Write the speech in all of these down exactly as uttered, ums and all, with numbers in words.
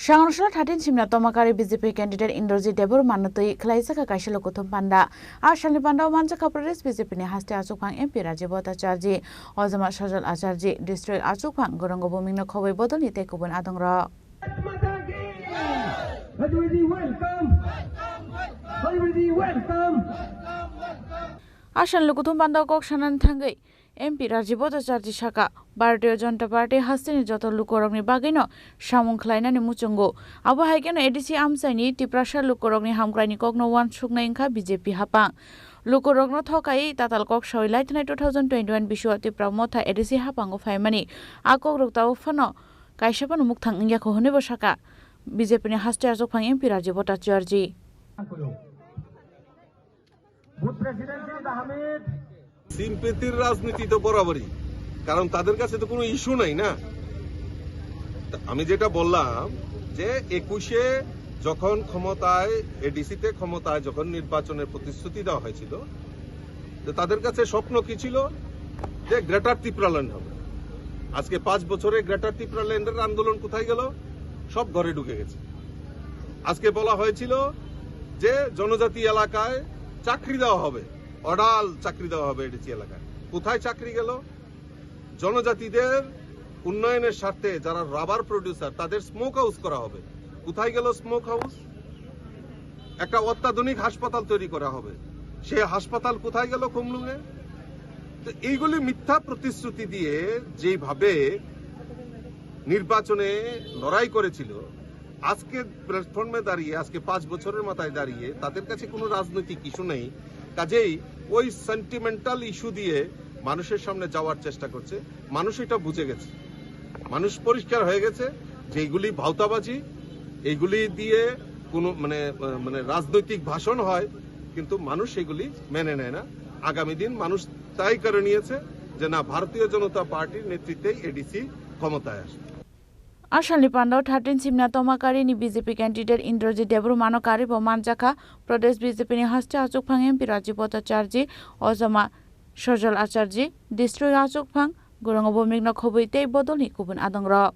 Sangrusla thirteen simna tomakari B J P candidate Indrajit Debbarma no twi khwlaijak kaisa lukuthum panda. A salni panda o manjakha Pradesh B J P ni haste achukphang M P Rajiv Bhattacharjee, Ojama Sajal Acharjee, district achukphang Gourango Bhumik no khobwi bodol ni tei kubun adong rok. A salni lukuthum panda o kok sanani thangwi M P Rajiv Bhattacharjee saka, Bharatiya Janata Party hasteni joto lukurokni bagwino samung khlainani muchungo. Abo hai kheno A D C amchaini Tiprasa lukurokni hamkraini kokno uansuknai wngkha B J P hapang. Lukurokno thokai tatal kok sawi laithanai two thousand twenty-one bisio Tipra Motha A D C hapango phaimani. A kokrok tabuk phano kaisa phano mukthang wngya kho hwnwibo saka B J P ni haste achukphang M P Rajiv Bhattacharjee. Booth president সিন আহমেদ। সিম্পেথির রাজনীতি তো বরাবরই, কারণ তাদের কাছে তো কোনো ইস্যু নাই না। তা আমি যেটা বললাম যে একুশে যখন ক্ষমতায়, এডিসিতে ক্ষমতায় যখন নির্বাচনের প্রতিশ্রুতি দেওয়া হয়েছিল, তো তাদের কাছে স্বপ্ন কি ছিল? যে গ্রেটার টিপ্রাল্যান্ড হবে। আজকে পাঁচ বছরে গ্রেটার টিপ্রাল্যান্ডের আন্দোলন কোথায় গেল? সব ঘরে ঢুকে গেছে। আজকে বলা হয়েছিল যে জনজাতি এলাকায় চাকরি দেওয়া হবে, অডাল চাকরি দেওয়া হবে এডিসি এলাকায়। কোথায় চাকরি গেল? জনজাতিদের উন্নয়নের স্বার্থে যারা রাবার প্রডিউসার, তাদের স্মোক হাউস করা হবে। কোথায় গেল স্মোক হাউস? একটা অত্যাধুনিক হাসপাতাল তৈরি করা হবে। সে হাসপাতাল কোথায় গেল খুমলুঙে? তো এইগুলি মিথ্যা প্রতিশ্রুতি দিয়ে যেভাবে নির্বাচনে লড়াই করেছিল, আজকে প্ল্যাটফর্মে দাঁড়িয়ে, আজকে পাঁচ বছরের মাথায় দাঁড়িয়ে তাদের কাছে কোনো রাজনৈতিক ইস্যু নেই। কাজেই ওই সেন্টিমেন্টাল ইস্যু দিয়ে মানুষের সামনে যাওয়ার চেষ্টা করছে। মানুষ এটা বুঝে গেছে, মানুষ পরিষ্কার হয়ে গেছে যে এইগুলি ভাওতাবাজি, এইগুলি দিয়ে কোনো মানে, মানে রাজনৈতিক ভাষণ হয়, কিন্তু মানুষ এগুলি মেনে নেয় না। আগামী দিন মানুষ তাই করে নিয়েছে যে না, ভারতীয় জনতা পার্টির নেতৃত্বেই এডিসি ক্ষমতায় আসবে। A salni panda o thirteen simna tomakari ni B J P candidate Indrajit Debbarma no karibo manjakha Pradesh B J P ni haste achukphang M P Rajiv Bhattacharjee, Ojama Sajal Acharjee, district achukphang Gourango Bhumik no khobwi tei bodol ni kubun adong rok.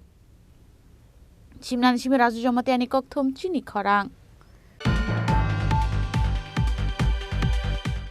Simnani simi Raju Jamatia ni kokthum chini khorang.